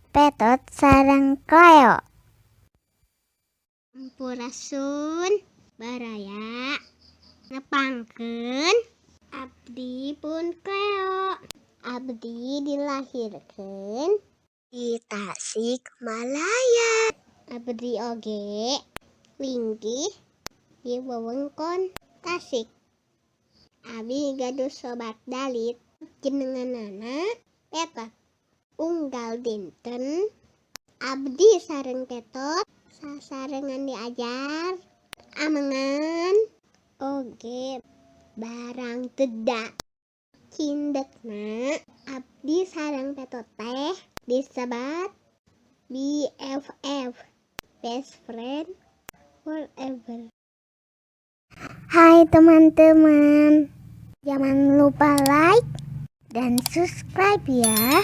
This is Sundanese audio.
Petot sareng Cleo. Sampurasun, baraya. Nepangkeun, abdi pun Cleo. Abdi dilahirkeun di Tasikmalaya. Abdi oge linggih di wewengkon Tasik. Abi gaduh sobat dalit, jenenganana Petot. Unggal dinten abdi sareng Petot sasarengan diajar amengan oge barang teda. Cindekna, abdi sareng Petot teh disebat BFF, best friend forever. Hai teman-teman, jangan lupa like dan subscribe ya.